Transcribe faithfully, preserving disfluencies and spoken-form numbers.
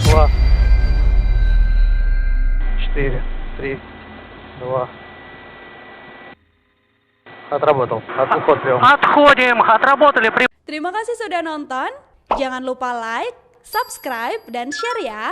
Dua. Stay. Three. Dua. Hatrabo to. Hatu kote. Hatkodem, hatrabo to, lepri. Terima kasih sudah nonton. Jangan lupa like, subscribe, dan share ya.